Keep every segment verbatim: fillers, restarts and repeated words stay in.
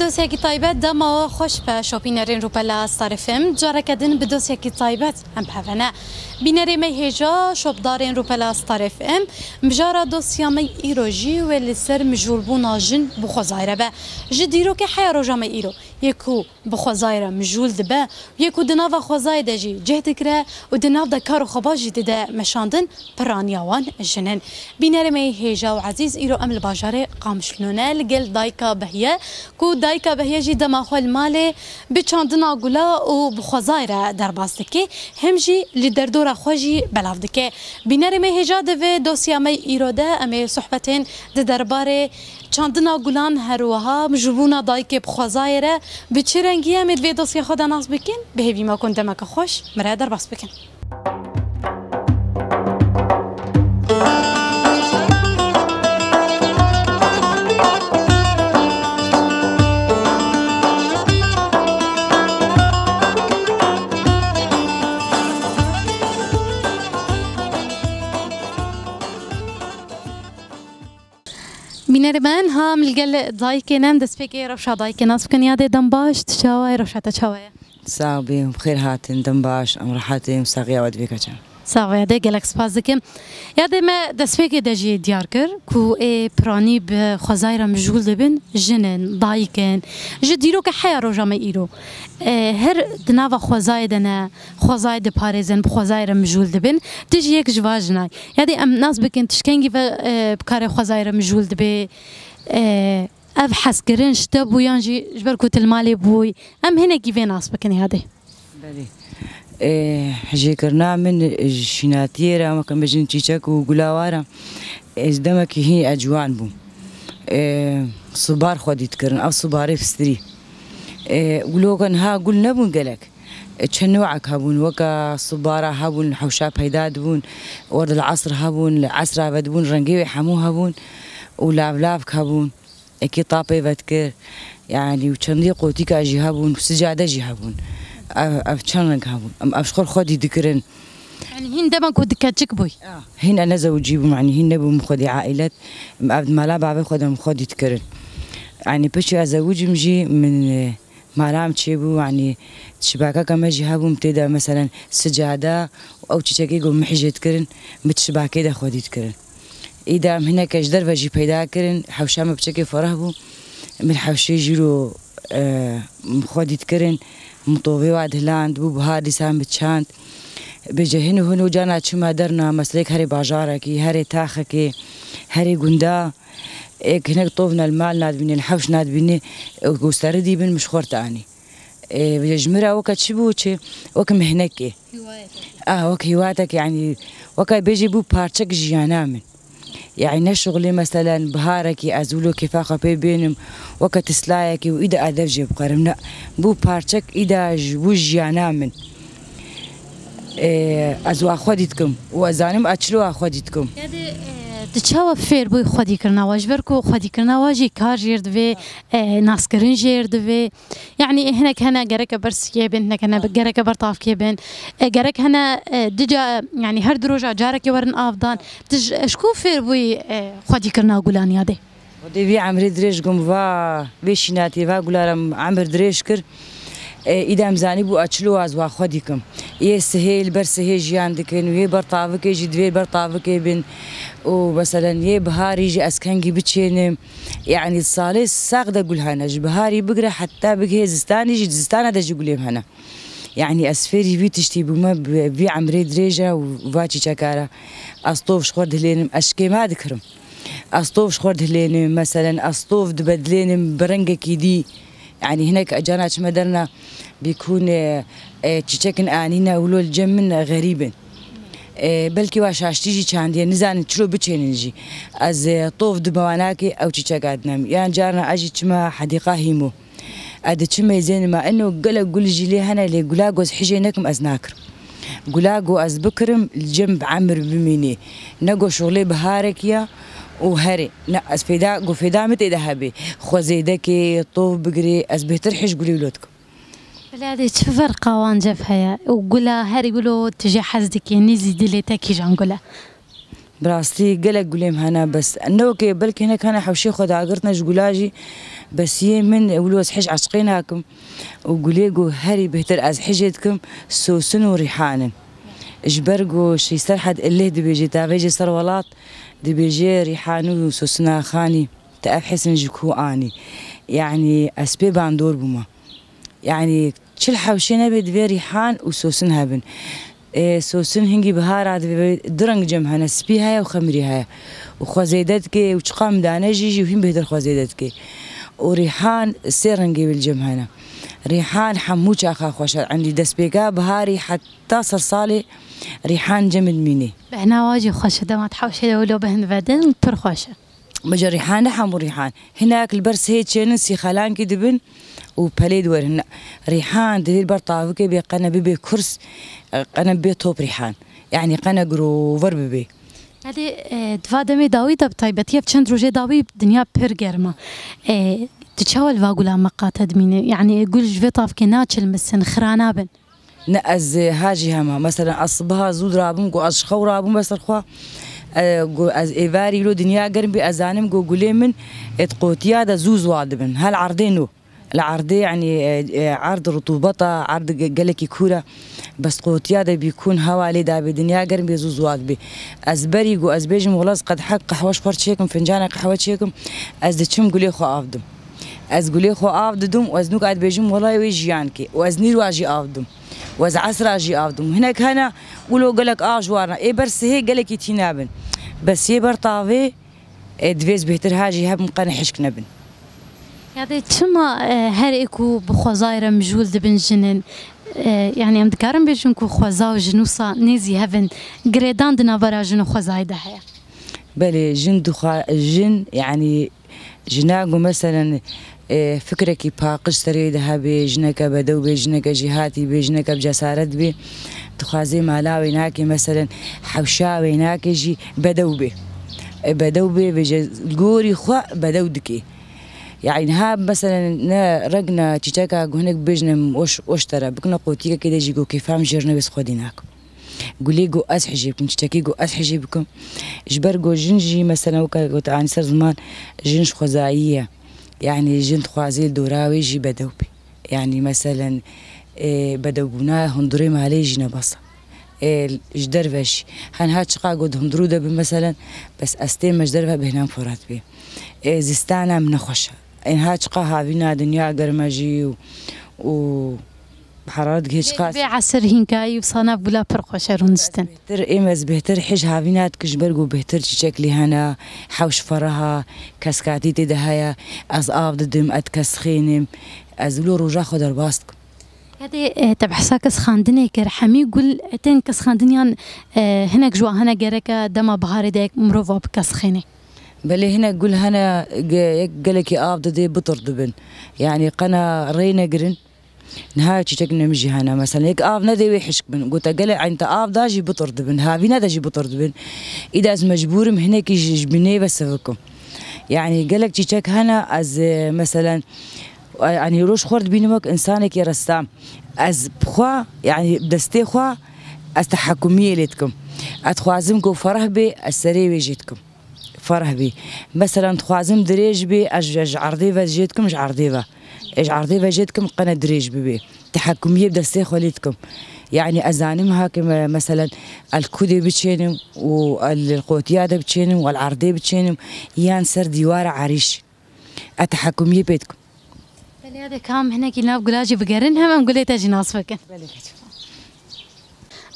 Dosyekî taybet dema we xweş be şopînerên Rûpela Star F M. Careke din bi dosyekî taybet em bi hev ne. Bînerê me hêja şopdarên Rûpela Star F M mijara dosya me îro jî wê li ser mijûlbûna jin bi xwezayê re be. Ji dîrokê heya roja me îro yê ku bi xwezayê re mijûl dibe, yê ku di nava xwezayê de jî cih digire û di nav de kar û xebat jî dide meşandin, piraniya wan jin in. Bînerê me yê hêja û ezîz, îro em li bajarê Qamişlo ne, li gel dayika Behiye, ku dayika Behiye jî dema xwe li malê bi çandina gula û bi xwezayê re derbas dike, hem jî li derdora xwe jî belav dike. Bînerê me hêja di vê dosya me îro de em ê sohbetên di derbarê çandina gulan, her wiha mijûlbûna dayikê bi xwezayê re bi çi rengî ye, em ê di vê dosyê xwe de nas bikin. Bi hêvî me ku demeke xweş min re derbas bikin. Bînerê me, niha em li gel dayikê ne, em destpêkê rewşa dayikê nas bikin. Yadê, dem baş, tu çawa yî, rewşa te çawa ye? Sax bî, bi xêr hatin, dem baş, em rehet in, saxiya we divê keçe. Sax be Yadê, gelek spas dikim. Yadê, me destpêkê de jî diyar kir ku ê piranî bi xwezayê re mijûl dibin, jin in, dayik in. Ji dîrokê heya roja me îro, e, her di nava xwezayê de ne, xwezayê diparêzin, bi xwezayê re mijûl dibin. Tu jî yek ji va jinay. Yadê, em nas bikin, tu ji kengî ve, e, bi karê xwezayê re mijûl dibê? E, ev hezkirin ji te bû yan jî ji ber ku tu li malê bûyî? Em hinekî vê nas bikin yadê. Belê. E, hijêkirina min ji şînatiyê re, em weke bêjin çîçek û gula wa re, e, ji demekî hîn e ciwan bû. E, sibar xwedî dikirin, ev sibarê pistirî. E, guloka niha gul nebûn gelek. E, çend newek hebûn, weke sibara hebûn, li hewşa peyda dibûn, werdil esr hebûn, li esra ve dibûn, rengê wê hemû hebûn û lavlavk hebûn, ekî tapê vedikir, yanî û çendî qotîka jî hebûn, sicade jî hebûn. Ev, ev çend reng hebûn. Em ev ji xwe xwedî dikirin. Yanî hîn dema ku di keçik bûy? Ah, hîn ez nezewicî bûm, yanî hîn nebûm xwedî ailet. Em ev di mala bavê xwe de em xwedî dikirin. Yanî piştî ez zewicîm jî min, e, Mala em çêbû, yanî şibakeka me jî hebû, em tê de, meselen, sicade û ew çîçekê ku em hijê dikirin, em di şibakê de xwedî dikirin. Îda em hineke ji derve jî peyda kirin, hewşa me piçekê fereh bû, em li hewşê jî ro, e, xwedî dikirin, em tovê wa dihiland, bû bihar dîsa em bi çand. Bêje hino hino carna çima derna, meselek herê bajarekî, herê taxekê, herê gunda, Ê, hinek tov ne li mal nadibîne, li hewş nadibîne, ê, ku serî dîbin min ji xwe re anî. Ê, ji min re weke çi bû çi? Weke mihnekê. Hiwayetekê. Ah, weke hiwayetekê, yanî, weke bêjî bû parçek jiyana min. Yanî ne şixulê, meselen, biharekî ez wilo kêfa xwe pê bênim, weke tislayekî û îda ez dev jê bixwerim. Ne, bû parçek îda ji, bû jiyana min. Ê, ez wa xwedî dikim û ez zanim ez çilo wa xwedî dikim. Yadê, e, tu çawa fêr bûyî xwedîkirina wa? Ji ber ku xwedîkirina wa jî kar jêr divê, e, naskirin jêr divê. Yanî hinek hene gereke ber siyê bin, hinek hene gereke ber tavkê bin. E, gerek hene, e, du ca, yanî her du roja carekê werin avdan. Tu ji, ji ku fêr bûyî, e, xwedîkirina gulan yadê? Xwedê vî emrê dirêj gum va, vê şînatiyê va gula re emir dirêj kir. E, îdem zanî bû ez çilo wa ez wa xwedî kim. Yê sihê li ber sihê jiyan dikin û yê ber tavikê jî divê ber tavikê bin. Û meselen yê biharî jî ez kengî biçênim. Yanî salê sax de gul hene. Ji biharî bigire heta bigihê zistanî jî, zistana de jî gulêm hene. Yanî ez fêrî vî tiştî bûme, bi vî emrê dirêj e û va çîçeka re. Ez tov ji xwe dihilênim, ez ji kêma dikirim. Ez tov ji xwe dihilênim, meselen ez tov dibedilênim bi rengekî dî. Yanî hinek cana çime derna bîkûn, e, e, çîçekin anîne wilo li cem min xerîb in. E, belkî wa şaştî jî çandiye, nizanin çilo biçênin jî. Ez, e, tov dibe wanakê ew çîçeka dinem. Yan carna ez jî çime hedîqa hîmo. Ez diçim mêzên me, ino gelek gul jî lê hene, lê gula ku ez hijê nekim ez nakirim. Gula ku ez bikirim, li cem bi emir bimînê. Ne ku şixulê biharekî ya û herê. Ne, ez fêda, ku fêda min tê de hebê. Xwe zêdekê, tov bigirê, ez bêhtir hij gulê wilo dikim. Bila dê çi ferqa wan cev heye? Û gula herî wilo tu jê hez dikî, nîzî dilê te kîjan gul e? Bi rastî gelek gulêm hene, bes ne wekê, belkî hinek hene hewşê xwe dagirtine ji gula jî, bes yê min wilo ez hij eşqê nakim û gulê ku herî bêhtir ez hijê dikim, sosin û rîhan in. Ji ber ku şî ser hed ilih dibêje, tavêje ser welat, dibêje rîhan û sosina xanî, te ev hisin ji ku anî? Yanî ez pê bandor bûme. Yanî çil hewşê nebe, divê rîhan û sosin hebin. Ê, sosin hingî bihara divê du reng cem hene, spî heye û xemirî heye. Û xwe zêde dike û çiqa em dane jî, jî hîn bêhtir xwe zêde dike. Û rîhan sê rengê wê li cem hene. Rîhan hemû çaxa xweş e. Endî destpêka biharî heta sersalê rîhan cem dimîne. Behna wa jî xweş e, dema tu hewşê de wilo bihin vedin, pir xweş e. Meca rîhan ne hemû rîhan. Hinek li ber sihê çênin sîxelankî dibin û pelê diwerin. Rîhan divê li ber tavikê bê, qene bibe kurs, qene bibe top rîhan. Yanî qene girover bibe. Hadi, e, di va demê dawî de bi taybetî ev çend rojê dawî dinya pir germ e. E, tu çawa li va gula miqate dimîne? Yanî gul ji vê tavikê naçilmisin, xira nabin? Ne, ez, e, ha jî hema. Mesela ez sibeha zû dirabûm, ku ez ji xew rabûm, be ser xwe, e, ku ez êvarî lo dinya germ bî, ez zanim ku gulê min ê di qotiya de zû ziwa dibin. Hel erdê no. Li erdê, yanî, e, e, erd rutubet e, erd ge-, gelekî kûr e. Bes qotiya de bî kûn hewa lê dabê, dinya germ bê, zû ziwa dibê. Ez berî ku ez bêjim, wela ez qedehek qehwe ji xwe çêkim, fincanek qehwe çêkim, ez diçim gulê xwe av dim. Ez gulê xwe av didim û ez nûka dibêjim, wela wê jiyan kê. Û ez nîrwa jî av dim. Û ez esra jî av dim. Hinek hene, wilo gelek av ji wan re. Ê ber sihê gelekî tî nabin. Bes yê ber tavê, e, divê ez bêhtir ha jî hebim, qene hişk nebin. Ya dê çima, e, her ê ku bi xwezayê re mijûl dibin jinin? E, yanî em dikarin bêjin ku xweza û jin wisa nêzî hev in, girêdan di navbera jin û xwezayê de heye? Belê, jin dixwa-, jin, yanî, jina ku meselen, e, fikrekî paqij serê de hebe, jineke bedew be, jineke jêhatî be, jineke bi cesaret be, dixwazê mala wê nake, meselen, hewşa wê nake jî bedew be. E, bedew be, vêje gorî xwe bedew dike. Yanî niha meselen ne reng ne çîçeka ku hinek bibêjin em oş, oş te re bikine qotiyekê de jî ku kêfa min jêr nebe, ez xwedî nakim. Gulê ku ez hijê bikim, çîçekê ku ez hijê bikim. Ji ber ku jin jî, meselen, weke ku te anî ser ziman, jin ji xwezayî ye. Yanî jin dixwaze li dora wê jî bedew be. Yanî meselen, e, bedewbûna hundirê malê jî ne bes e. E, ji derve jî. Hen ha çiqa ku di hundirû de bi, meselen, bes ez têm me ji derve bêhna min firat bê. E, zistana min nexweş e. Ên ha çiqa havîna dinya germ e jî û, û heraret gihê çiqa. Vê esir hînkayî wisa nav gula pir xweş e rûniştin. Bêhtir, êm ez bêhtir hij havîna dikim ji ber ku bêhtir çîçek lê hene, hewş ferah e, keskatî tê de heye, ez av didim, ez dikesxênim, ez wilo roja xwe derbas dikim. Hede, e, te behsa kesxandinê kir, hemî gul, e, tên kesxandin yan, e, hinek ji wan hene gereke dema biharê de yek mirov wa bikesxêne? Belê, hinek gul hene, ge-, yek gelekî av didê, bitir dibin. Yanî qena rê negirin. Niha çîçek ne min jî hene. Mesela, yek av nedê wê hişk bin. Gote gele eyn te av da jî bitir dibin. Havîne de jî bitir dibin. Îda ez mecbûr im hinekî ji, ji binê ve sivikim. Yanî gelek çîçek hene, ez, e, meselen, e, yanî roj xwe dibînim wek însanekî ressam. Ez bi xwe, yanî bi destê xwe, ez tehekumiyê lê dikim. Ez dixwazim ku fereh bê, ez serê wê jê dikim. Fereh bî. Meselan, dixwazim dirêj bî, ez ji, ji erdê ve jê dikim, ji erdê ve. Ez ji erdê ve jê dikim, qene dirêj bibê. Tehekumiyê bi destê xwe lê dikim. Yanî ez zanim ha ke me-, meselan, el kudê biçênim û el qotiya de biçênim û el erdê biçênim, yan ser dîwara erîş. Ez tehekumiyê pê dikim. Belê, ya de kam hinekî nav gula jî bigerin, hem em gulê te jî nas bikin. Belê, keçim.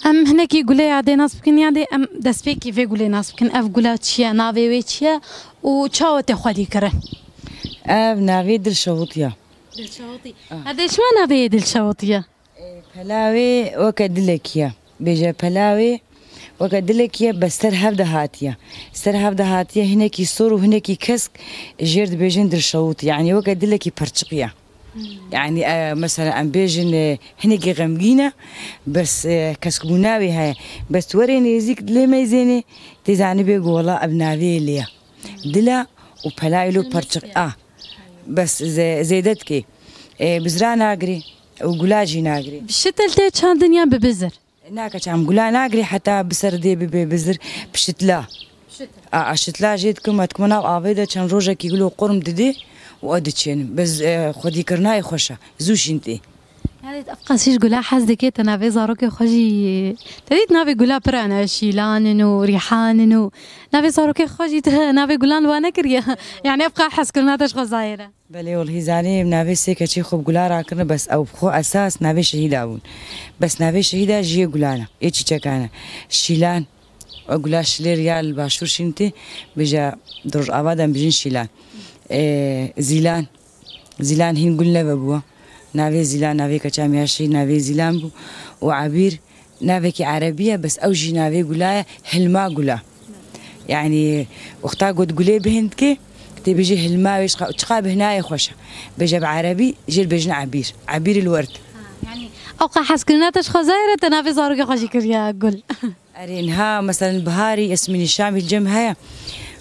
Em hinekî gulê ya dê nas bikin, ya dê em destpêkî vê gulê nas bikin. Ev gula çi ye, navê wê çi ye û çawa tê xwedî kirin? Ev navê Dilşewitî ye. Dilşewitî. Ah. Herdê çima navê yê Dilşewitî ye? E, pela wê weke dilekî ye. Bêje pela wê weke dilekî ye, bes ser hev de hatiye. Ser hev de hatiye, hinekî sor û hinekî kesk, jêr dibêjin Dilşewitî. Yanî weke dilekî perçiqî ye. Hmm. Yanî, e, mesela em bêjin, e, hinekî xemgîn e, bes, e, keskbûna wê heye. Bes tu werê nêzîk dilê meyzênê, tê zanibê ku wela ev navê lê ye. Dila û pelayê lo perçiq a. Bes ze-, zêde dikê. E, bizra nagirê û gula jî nagirê. Bi şitil tê çandin yan bi bizir? Nake çam gula nagirê heta bi ser dê bibe bizir, bi şitila. A, a şitla jê dikim, ez dikim nav avê de çend rojekî wilo qurm didê û ez diçênim. Bes, e, xwedîkirina yê xweş e. Zû şîn tê. Yanî ev qas jî gula hez dike, te navê zarokê xwe jî, te dît navê gula pir hene, şîlan in û rîhan in û navê zarokê xwe jî te navê gulan wa nekiriye. Yanî ev qas hezkirina te ji xwe zayê re. Belê, welhî zanî, navê sê keçê xwe bi gula rakirine, bes ew bi xwe esas navê şehîda bûn. Bes navê şehîda ji yê gulan e, yê çîçekan e. Şîlan, ew gula şilêr ya li başûr şîn tê, bêje di rojava de em bijîn şîlan. Ê, zîlan, zîlan hîn gul neve bû. Navê zîlan, navê keça min ya şehîd navê zîlan bû. Û ebîr, navekî erebî ye, bes ew jî navê gula ye, hilma gula. Yanî, wexta got gulê bihindkê, tê bêjî hilma wê çiqa, çiqa bihnayê xweş e. Bêje bi erebî, jê bêjin ebîr. Ebîr il werd. Ha, yanî, ew qas hezkirina te ji xwezayê re te navê zarokê xwe jî kiriye gul. Erê, niha, meselen, biharî, yasmînî şamî li cem heye.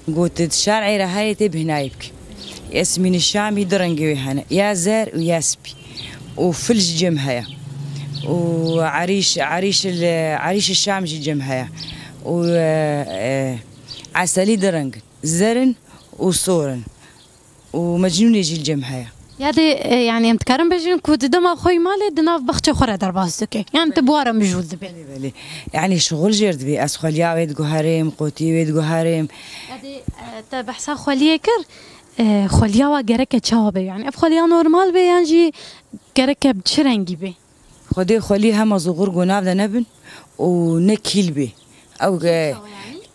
Got, di şarê re heye tê bihnayê bike. Yasmînî şamî du rengê wê hene. Ya zer û ya spî. Û fil ji cem heye. Û erîş, erîş li, erîş şam jî cem heye. Û, e, e, eselî du reng in. Zer in û sor in. Û mecnûnê jî li cem heye. Ya dê, e, yanî em dikarin bêjin ku di dema xwe yî malê di nav baxçê xwe re derbas dike. Yanî tu bi wan re mijûl dibî. Belê, belê. Yanî şixul jêr dibî. Ez xweliya wê diguherêm, qotiyê wê diguherêm. Ya dê, e, te behsa xweliyê kir. E, xweliya wa gereke çawa be? Yanî ev xweliya normal be yan jî gereke bi çi rengî be? Xwedê xwelî hema zoxir ku nav de nebin û ne kîl bê. Ew, e,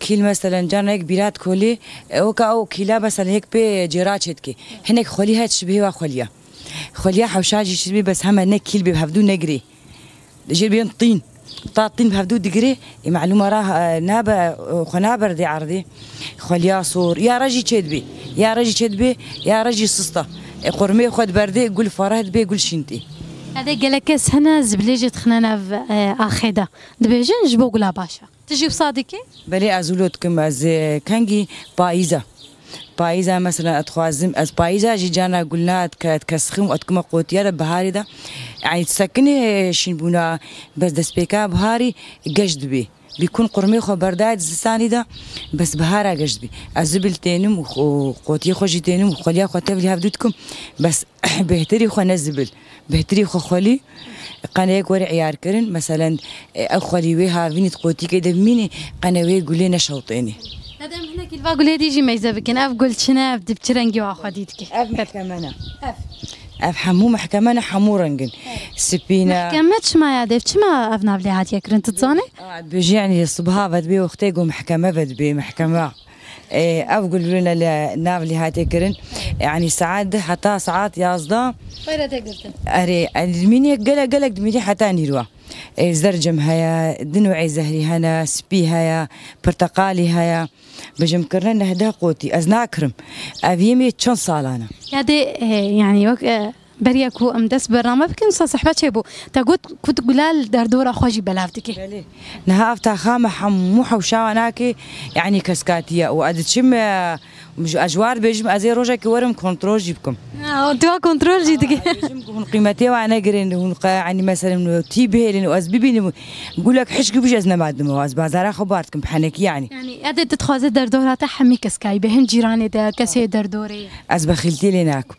kîl meselen carna yek bîrat kolê, e, weka ew kîla meselen yek pê cêra çêdike. Hinek xwelî heye tişbihê wa xweliya. Xweliya hewşa jî tişbihê bes hema ne kîl bê, bi hevdû negirê. Jê bê yên tîn. Ta tîn bi hevdû digirê, e, melûma ra, e, nabe, e, xwe naberdê erdê. Xweliya sor, ya re jî çêdibê, ya re jî çêdibê, ya re jî sista. E, qurmê xwe diberdê, gul fareh dibê, gul şîn tê. Hevdê gelek kes hene, zibilê jê dixine nav, e, axê de. Dibêjin ji bo gula baş e. Tu jî wisa dikî? Belê, ez wilo dikim, ez, e, kengî payîza. Payîza, mesela, ez dixwazim, ez payîza jî carna gulna dike, dikesixim û ez dikime qotiya de biharê de. Yanî, disekinê şînbûna, bes destpêka biharî geş dibê. Bîkun qurmê xwe berdayê di zistanî de, bes bihara geş dibî. Ez zibil tênim û xwe, qotiyê xwe jî tênim û xweliya xwe tevlî hevdû dikim. Bes bêhtirî xwe ne zibil. Bêhtirî xwe xwelî, qeneyek were eyarkirin. Meselen, e, ew xwelî wê havînî di qotîkê de bimînî, qene wê gulê neşewtênî. Hede em hinekî li va gulê dî jî meyze bikin. Ev gul çi ne, ev di çi rengî wa xwedî dike? Ev mehkeme ne. Ev. Ev hemû mehkeme ne, hemû rengin. Spî ne. Mehkeme çima ya dev? Çima ev nav lê hatiye kirin, tu dizanî? A, dibêjî, yanî, sibiha vedibê, wextê ku mehkeme vedibê, mehkeme. E, ev gul ne li nav lê hatiye kirin. Yanî, saet deh heta saet yazdeh. Xwe re tê girtin. Erê, e, dimînê gelek, gelek dimînê heta nîrwa. E, zercim heye, di nûê zehrî hene, spî heye, pirteqalî heye. Bijim kirine neh deh qotî, ez nakirim. Ev yê me çend salan e. Ya dê, e, yanî wek, e, beriya ku em dest bi bername bikin, wisa sehbe çêbû. Te got ku tu gula li derdora xwe jî belav dikî. Belê. Niha ev taxa me hemû hewşa wan nake, yanî keskatiye û ez diçim, e, ji, ez ji wan dibêjim, ez ê rojekê werim kontrol jî bikim. Ha, tu wa kontrol jî dikî. Ez dibêjim ku hûn qîmetê wan negirin, hûn qe-, yanî meselen tî bihêlin û ez bibînim gulek hişk bû jî ez nema didim, ez bazara xwe bar dikim, bi henekî yanî. Yanî, ya dê tu dixwazê derdora te hemî keskayî be, him cîranê de, kesê derdorê. Ez bexîltî lê nakim.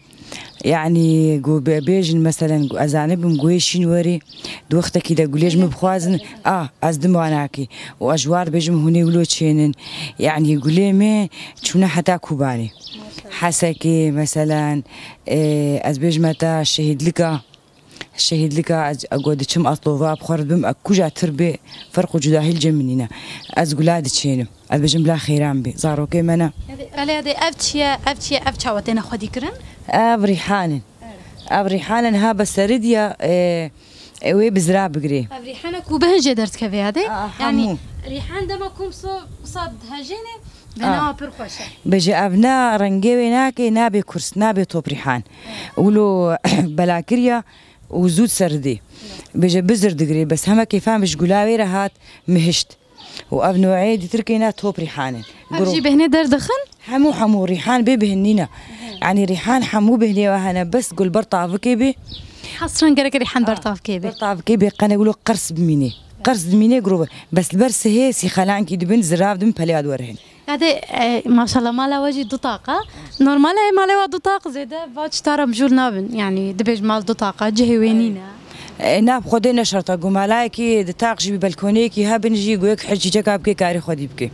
Yanî, ku be-, bêjin, meselen, ku ez zanibim, ku wê şîn werê, di wextekî de gulê ji min bixwazin, a, ez dim wan nakî. Û ez ji wan dibêjim, hûn ê wilo çênin. Yanî, gulê me çûne heta Kobanê. Hesekê, meselen, e, ez bêjime te şehîdlika, şehîdlika, ez, ego diçim ez tova bi xwe re dibim, e, kuja tir bê, ferq û cudahî li cem min nîne. Ez gula diçênim. Ez bêjim bila xêran bê. Zarokê me ne. Belê, belê, ev çi ye, ev çi ye, ev çawa têne xwedî kirin? Ev rîhan in. Evet. Ev rîhan in, ha bi serî diya, e, e, wê bi zira bigirê. Ev rîhana ku bihin jê derdikeve ya dê? A, yanî hemû. Rîhan dema ku em so, wisa dihejêne, bihna pir xweş e. Bêje ev ne rengê wê nake, nabe kurs, nabe top rîhan. Evet. Wilo belakiriya û zû ser dê. Bêje bizir digirê, bes heme kêfa min ji gula wê re hat, mihişt. Û ev noyê dîtirkê ne top rîhan in. Ev jî behnê derdixin? Hemû, hemû rîhan bê bihin nîne. Yanî rîhan hemû behnê we hene, bes gul ber tavikê bê. Hesran gerek rîhan ber tavikê bê. Ber tavikê bê, qene wilo qers bimînê. Qers dimîne grov e. Bes li ber sihê sîxelankî dibin, zirav dibin, peleya diwerhin. Yadê, e, maşallah, mala we jî du taqa. Normal e, malê we du taq zêde va çi tara mijûl nabin. Yani dibêj mal du taqa, cihê wê nîne. E, nav xwedê ne şerta, ku malayekî di taq jî bi belkoneyekî hebin jî, ku yek hej çîçeka bike, karê xwedî bike.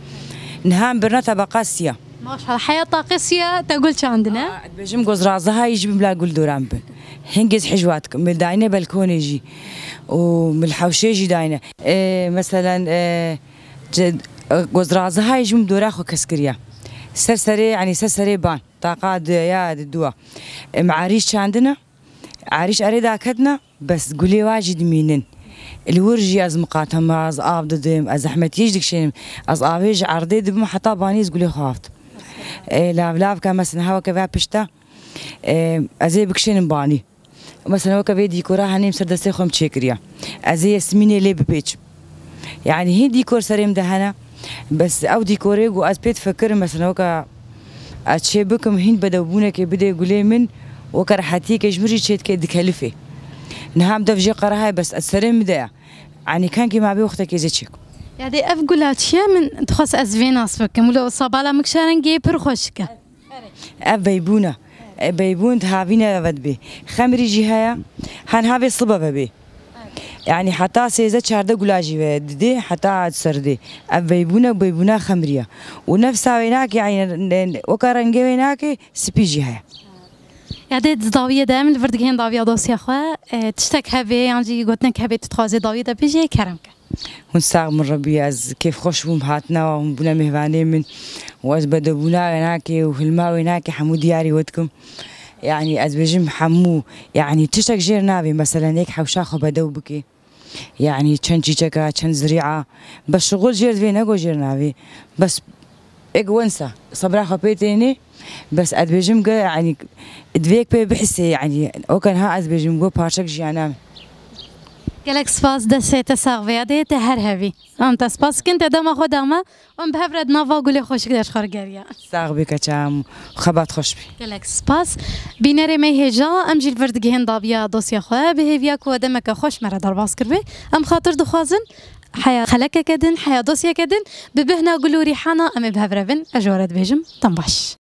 Niha em birine tebeqa siya. Maşallah, heya taqê siya te gul çandine. Aa, dibêjim, gozrazahayî jî bila gul doran bin. Hingê ez hej wa dikim. Mil dayne belkonê jî. Û mil hewşê jî dayne. E, meselen, e, ce-, e, gozrazahayî jî min dora xwe kes kiriye. Ser serê, yani ser serê ban. Taqa du ya, di dua. E, mearîş çandine. Arîş erê daketina, bes gulê wa jî dimînin. Li wir jî ez miqatem, ez av didim, ez zehmetiyê jî dikişênim. Ez avê ji erdê dibim, heta banî ez gulê xwe avdim. E, lav lav ke, mesela, hewa ke ve pişta, e, ez ê bikişênim banî. Mesela, weke vê dîkora henê em ser destê xwe em çêkiriye. Ez ê yesmînê lê bipêçim. Yani hîn dîkor serê min de hene. Bes ew dîkorê ku ez pê difikirim, mesela weke ez çê bikim, hîn bedewbûnekê bidê gulê min, weke rehetiyekê ji min jî çê dike, dikelifê. Niha em dev jê qerehayê, bes ez serê min de ye. Yani kankê ma bê wextekê zê çêk. Ya dê ev gula çi ye, min dixwest ez vê nas bikim. Wilo sabala min kişa rengê pir xweşik e. Ev beybûn e. E, beybûn di havîne ve dibê. Xemrî jî heye. Hen havê sibe ve bê. Yani heta sêzdeh çardeh gula jî ve didê, heta serdê. Ev beybûn e, beybûna xemrî ye. Û nefsa wê nake, yani, ne, ne, weka rengê wê nake, spî jî heye. Ya dê di dawiyê de em li vir digihên dawiya dosya xwe, e, tiştek hebe, yan jî gotinek hebe tu dixwazê dawiyê de bêjê, kerem ke. Hûn sax bin Rebî, ez kêfxweş bûm hatina we, hûn bûne mêvanê min û ez bedewbûna wê nake û hilma wê nake hemû diyarî we dikim. Yani ez bêjim hemû, yani tiştek jêr navê, meselen yek hewşa xwe bedew bike. Yani çend çîçeka, çend zirîa, bes şixul jêr divê, nego jêr navê. Bes êk wensa, sebra xwe pê tênê, bes ez dibêjim ge, yani, divê yek pê bihise, yani, o ke niha ez dibêjim, go parçek jiyana min. Gelek spas, destê te sax be, yadê te her hevî. Em te spas dikin, te dema xwe dame, em bi hev re di nava gulê xweşik de ji xwe re geriya. Sax bî keça min, xebat xweş bî. Gelek spas. Bînerê me hêja, em jî li vir digihên dawiya dosya xwe, bi hêviya ku demeke xweş me re derbas kiribe. Em xatir dixwazin, heya xelekeke din, heya dosyeke din, bi bihna gul û rîhana em ê bi hev re bin, ez ji we re dibêjim, dem baş.